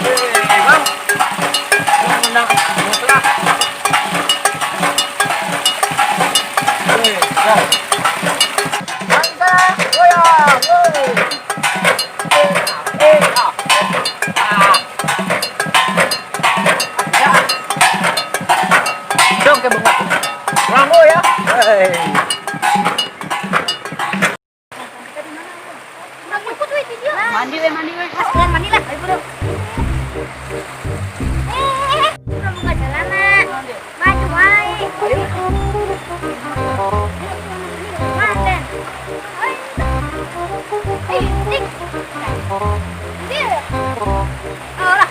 Eh, Bang. Menang. Mutlak. Eh, go. Mantap. Goyang. Woi. Eh, eh, ah. Ah. Ya. Dong ke bunga. Rambo ya. Hei. Mandi we, mandi we. Sekalian mandi lah. Ayo bro. Eh, udah buka celana. Maju wae. Maten. Eh, ding. Dia. Oh lah.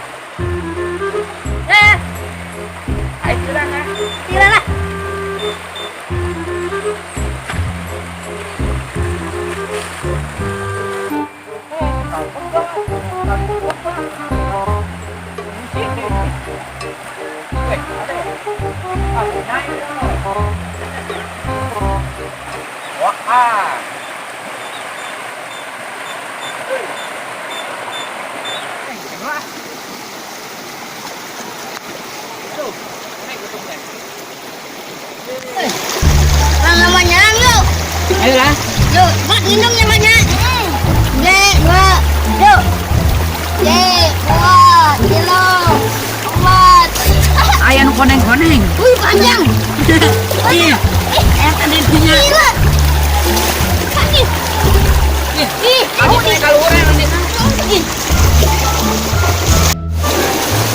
Eh, Ayo celana. tira lah. Eh, ada ya? Ah, naik dong. Wah, ah. Eh, gini lah. Tuh, naik betul teh. Lang namanya lang yuk. Ayo lah. Yuk, mak minum ya maknya. Dek, dua, yuk. Dek, dua, tilu, empat. Aya nu koneng-koneng. Wih, panjang. Iya. Eta didinya. Gila. Ih, ih, Aduh, naik kaluhuran nanti. ih.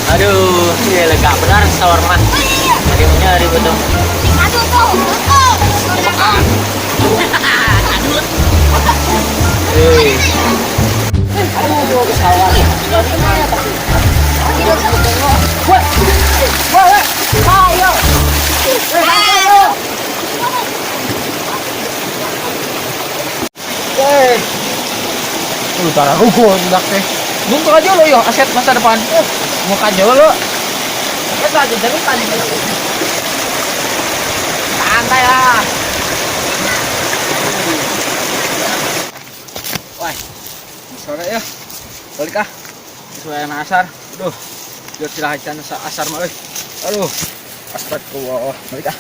Aduh, iya lega benar sahur mah. Tadi mau nyari betul. Aduh, tuh, tuh. Eh. Aduh, kesalahan. Wah, wah, wah. Ayo. Ayo. Eh. Lu taruh rugo budak teh. Nunggu aja lo yo aset masa depan. Mau aja lo. Ya aja jangan tadi. Santai lah. Wah, sore ya. Balik ah. Sesuai asar. Aduh. Biar silahkan asar mah euy. Aduh. Astagfirullah. Balik ah.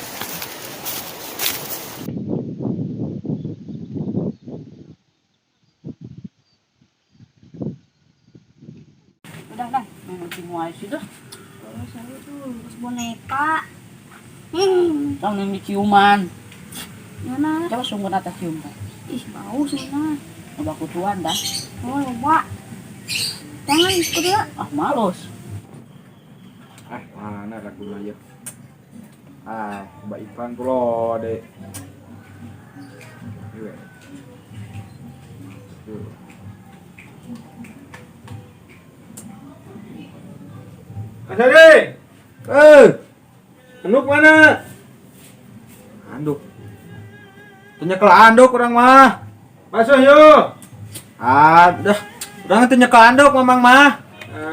Udah dah, main wae sih dah. Oh, saya tuh terus boneka. Tong yang diciuman. Mana? Coba sungguh atas cium teh. Ih, bau sana. Coba kutuan dah. Oh, loba. Jangan ikut ya. Ah, malus. Ah, mana lagu aja. Ah, coba iklan pulo, Dek. Iya. Tuh. Mas Ade! Eh, anduk mana? Anduk. Tanya ke anduk orang mah. Masuk yuk. Ah, udah. Udah tanya ke anduk mamang mah.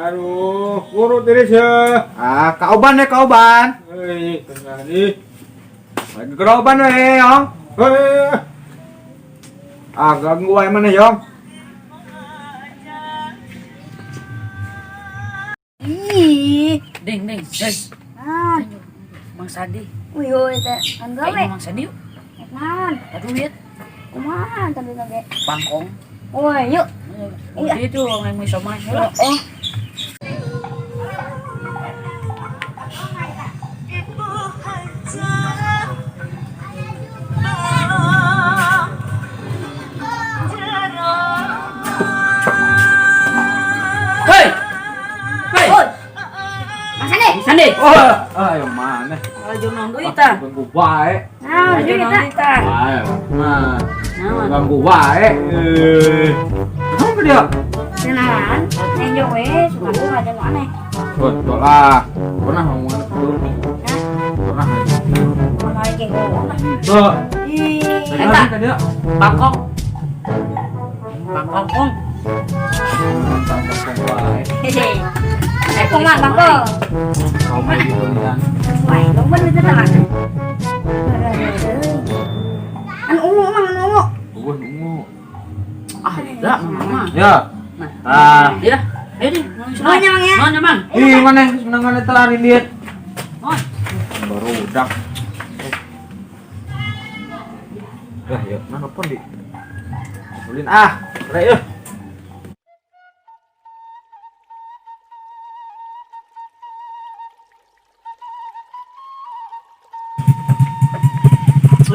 Aduh, urut diri ya. Ah, kauban ya kauban. Hei, tengah nih. Lagi keroban we, Yong. Hei. Ah, ganggu wae mana, Yong? Ih. Ding, ding, ding. Ah, Mang Sandi. wih, wih, teh. Kan gawe. Ayo Mang Sandi yuk. Naon? Aduh, lihat Kumaha tadi lagi? pangkong. Woi, yuk. Iya. Itu orang yang bisa main. Oh. Hei. Hei. Oi. Mang Sandi. Sandi. Oh, ayo mana? Ayo nang duit ah. Ganggu wae. Nah, Ayo duit nang ah. duit ah. Wae. Nah, Naon? ganggu wae. Eh. Kenapa dia? Kenalan. Enjo we, suka gua aja nu aneh. Oh, lah. Pernah ngomong dulu. Hah? Pernah. Pernah Balik ge. Tuh. Ih. Eta. Bangkong. Bangkong kong. Bangkong mah bangkong. Kamu gitu kan. Wah, lomba itu mah. Anu ungu mah anu ungu. Ungu ungu. Ah, enggak mama. Ya. Ah. Ya. Ayo deh. Nuhun ya, Mang ya. Nuhun ya, Mang. Ih, mana menangan eta lari lihat. Nuhun. Baru udah. Lah, ya, mana pun di. Ulin ah, rek yeuh.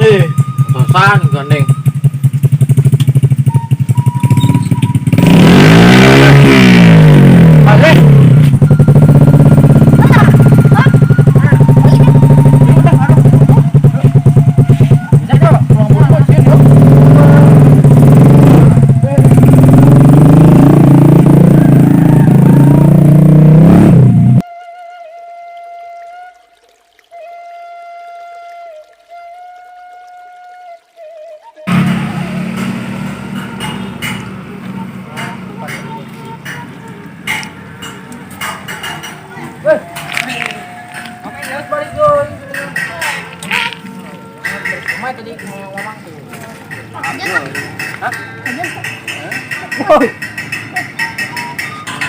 Eh, tosan gandeng. Balik. Woi.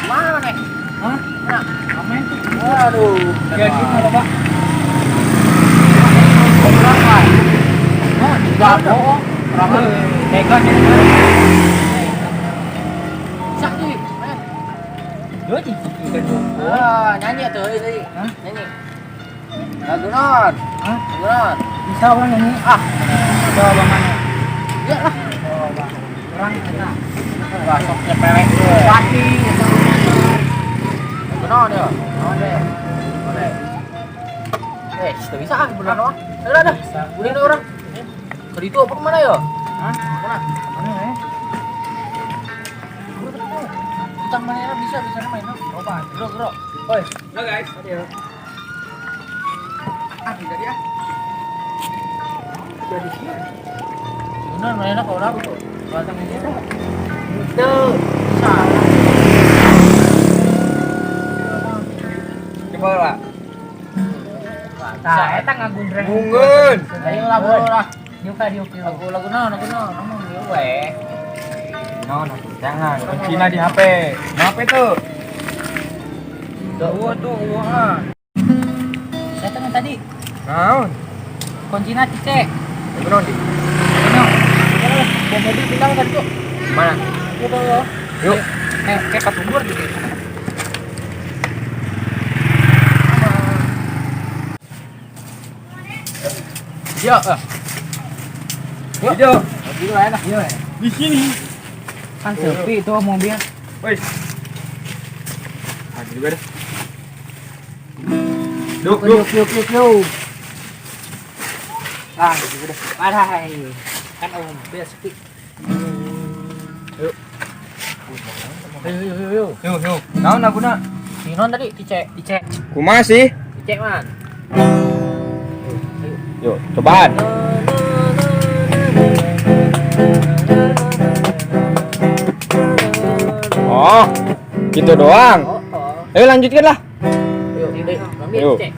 Mana nih? Hah? Amin. Waduh. Ya gitu Bapak. Oh, enggak bohong. Orang tega nih. Sakti. Yo ikan Ah, nyanyi tuh ini. Nyanyi. Lagu non. Hah? Lagu non. Bisa orang nyanyi? Ah. Coba bang mana? Ya lah. Oh, bang. Orang enak. Wah, sok nyepelek. Pati. Lagu non ya. Non deh. Non deh. Eh, sudah bisa ah bener non. Udah dah. Udah nih orang. Ke itu apa kemana ya? Hah? Kemana? Mana ya? Utang mana bisa bisa main. Coba, bro, bro. Oi. Halo guys. Ah, tidak ya. Jadi sih. Benar, mana kau orang tuh. Batang ini tuh. Tuh. Salah. Coba lah. Nah, eta ngagundreng. Bungun. Ayo lah, bro lah. Diuk diuk diuk. Lagu lagu naon, lagu naon, ngomong dieu we. Naon, jangan. Kuncinya di HP. Di HP tuh. Tuh, tuh, wah. Saya teman tadi. Naon? Kuncinya cicek. Lagu naon di? Naon? Bawa mobil pindah kan tuh. Mana? Yuk, yuk. Yuk. Eh, kayak patunggur gitu. Ya. Yuk. Yuk. Mobil lah enak. Iya. Di sini. Kan sepi itu mobil. Woi. Ah, juga deh. Duk, duk. Yuk, yuk, yuk, yuk. Ah, gitu deh. Padahal kan mobil sepi. Yuk. Yuk, yuk, yuk, yuk. Yuk, yuk. Naon laguna? Si non tadi dicek, Dicek. Kumaha sih? dicek man. Yuk, cobaan. Oh, gitu doang. Oh, oh. Ayo lanjutkan lah. Yuk, yuk, ambil Yuk. dicek.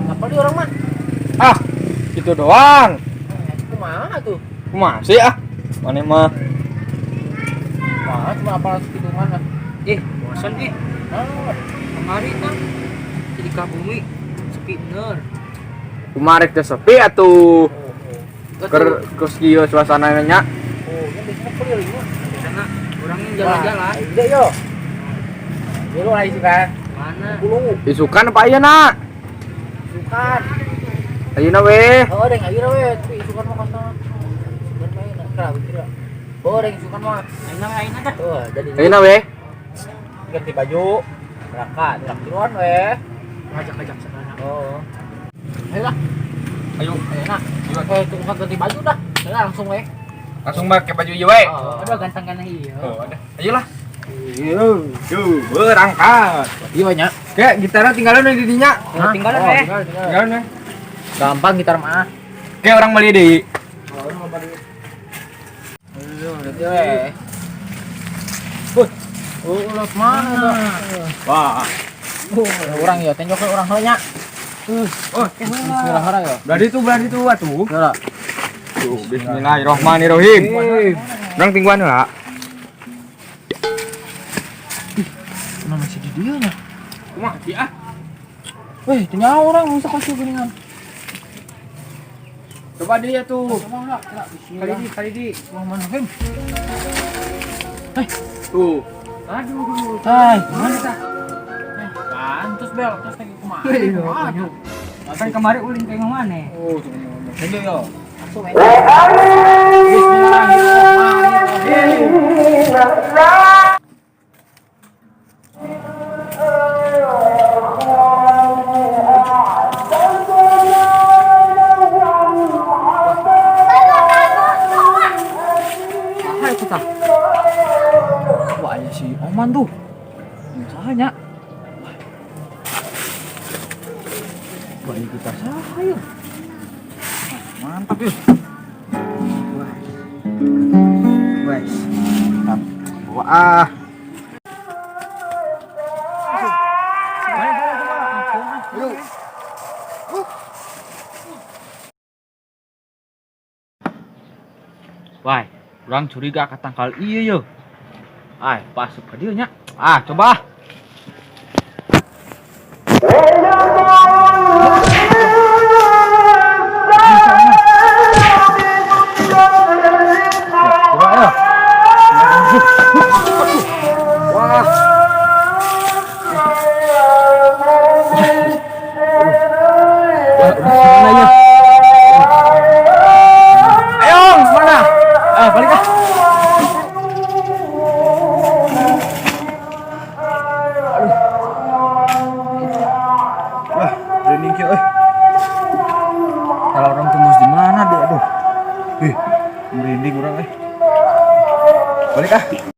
Apa dia orang man? Ah, gitu doang. Kumaha tuh? Kumaha sih ah? Mana mah? Kumaha cuma apa segitu mana? Eh, bosan eh. Ah, Kemarin kan jadi kabumi sepi bener. Kumaha rek teh sepi atuh. oh, oh. Ker kos kieu suasananya nya. Oh, ini biasanya kelilingnya. Karena orangnya jalan-jalan. Udah yo. Dulu lagi sih kan. Mana? Bulu. Isukan apa ayeuna? Isukan. Ayeuna we. Oh, deng ayeuna we, tapi isukan mah kosong. Isukan mah enak kerah kira. Oh, deng isukan mah. Ayeuna we ayeuna dah. Tuh, jadi Ayeuna we. ganti baju. Berangkat, traktiran we. Ngajak-ngajak sekarang. Oh. Ayo lah, Ayo. ayo nak. Eh, tunggu ganti baju dah. Ayo langsung we. Langsung pakai baju ieu we. Aduh ganteng-ganteng ieu. Oh, ada. Ayolah. Yo, berangkat. Iya nya. Kayak gitarnya tinggalan di dinya. Tinggalan we. Tinggalan we. Gampang gitar mah. Kayak orang beli deui. Aduh, we. Oh, ulah mana? Wah. Orang ya, tenjok orang heula nya. Oh, Bismillahirrahmanirrahim ya. belah ditu atuh. Heula. Tuh, bismillahirrahmanirrahim. Urang tingguan heula. Nah, masih di dieu nya. Kumaha sih ah? Weh, teu nyaho urang rusak kasih geuningan. Coba dia tuh. Kali Kali di, kali di. Bismillahirrahmanirrahim. Tuh. Aduh. Hai, mana tah? Pantes bel, terus lagi kumaha? Aduh. Kan kemarin ulin kayak mana? Oh, tuh. Ini yo. Langsung aja. Bismillahirrahmanirrahim. Apa itu tah? Wah, aya si Oman tuh. Usahanya. Wah, ini kita saha yuk. Mantap yuk. Wah. Wes, mantap. Wah. Wah, urang curiga ka tangkal ieu yeuh. Ay, masuk ka dieu nya. Ah, coba. Coba ya. Wah. Wah, udah mana ya? Ayo, mana? Ah, balik ah. Wah, branding kieu euy. Kalau orang tembus di mana, Dok? Aduh. Ih, merinding urang euy. Balik ah.